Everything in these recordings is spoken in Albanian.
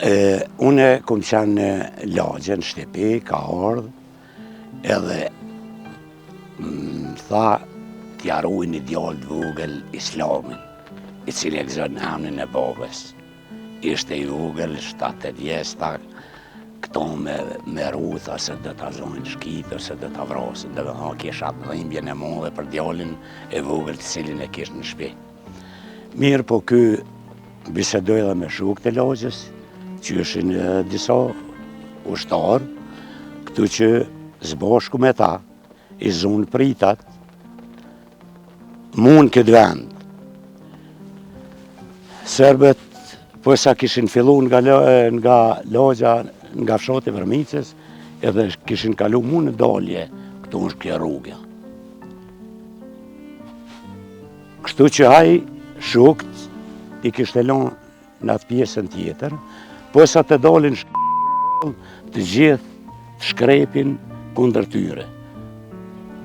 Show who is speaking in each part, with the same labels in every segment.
Speaker 1: E, une kom qenë në lagje, në shtëpi, ka ardhë, edhe më tha t'ja ruj një djalë të vogël Islamin, i cili e gëzon emnin e babës. Ishte i vogël, 7-8 vjeç, tha, këto me, me ru, tha se do ta zojnë shkit, ose do ta vrasin, domethonë, kish atë dhimbjen e madhe për djalin e vogël të cilin e kish në shpi. Mirëpo ky bisedoi edhe me shokët e lagjes, që ishin disa ushtarë, këtu që së bashku me ta, i zunë pritat, mu në këtë vend. Serbët, posa kishin fillu nga, nga lagja, nga fshati Vërmicës, edhe kishin kalu mu në dalje, këtu është kjo rruga. Kështu që ai shokët i kishte lonë në atë pjesën tjetër, posa të dalin të gjithë të shkrepin kundër tyre.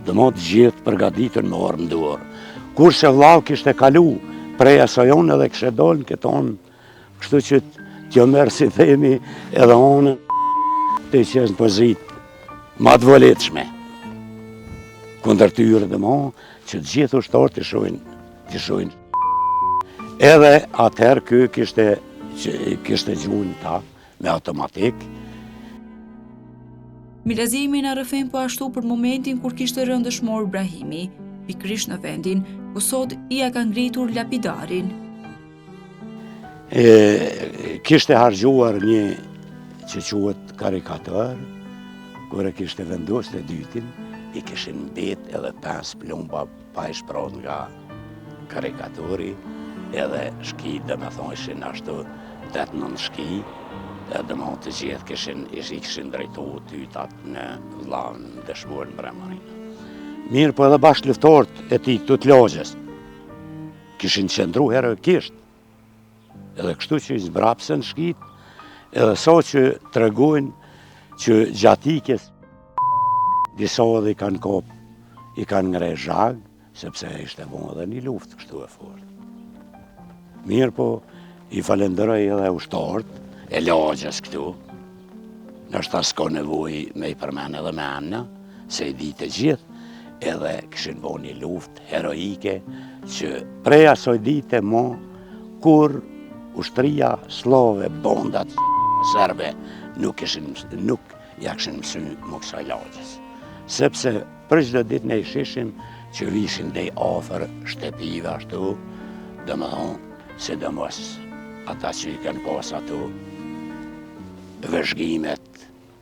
Speaker 1: Domethënë të gjithë përgatitur me armë n'dorë. Kurse vllau kishte kalu prej asaj anë edhe kishte dalë në këtë anë, kështu që t'jo merr si themi edhe anën të qesë në pozitë ma të volitshme. Kundër tyre domethënë, që të gjithë ushtarët të shojnë, të shojnë. Edhe atëherë ky kishte, kishte gjujt n'ta me automatik.
Speaker 2: Milazimi na rrëfen po ashtu për momentin kur kishte rënë dëshmor Brahimi, pikërisht në vendin ku sot ia ka ngritur lapidarin.
Speaker 1: E, kishte harxhuar një që quhet karikator, kur e kishte vendosë të dytin, i kishin mbet edhe 5 plumba pa i shpraz nga karikatori, edhe shki, domethonë, ishin ashtu 8-9 shki, edhe domethonë të gjithë kishin, ish, i kishin drejtu tytat në vllaun dëshmorin Brahim Morina. Mirëpo edhe bashkëluftorët e tij këtu të lagjes, Kishin qëndru heroikisht, edhe kështu që i zbrapsën shkit, edhe sa që tregojnë që gjatë ikjes, disa edhe i kanë kop, i kanë ngre zhag, sepse ishte bo edhe një luftë kështu e fort. Mirëpo, i falenderoj edhe ushtarët e lagjes këtu, ndoshta s'ka nevojë me i përmen edhe me emna, se i di të gjithë, edhe kishin bo një luftë heroike që prej asoj dite mo, kur ushtria sllave, bondat serbe, nuk, kishin, nuk ja kishin mësy më kësaj lagjes. Sepse për çdo ditë ne i shihshim që vishin dej afër shtëpive ashtu, domethonë, sidomos ata që i kanë pas ato vëzhgimet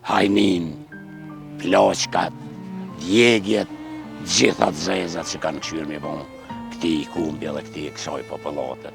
Speaker 1: Hajninë, plaçkat, djegjet, gjitha të zezat që kanë kqyrë me bo këtij kombi edhe këtij kësaj popullate.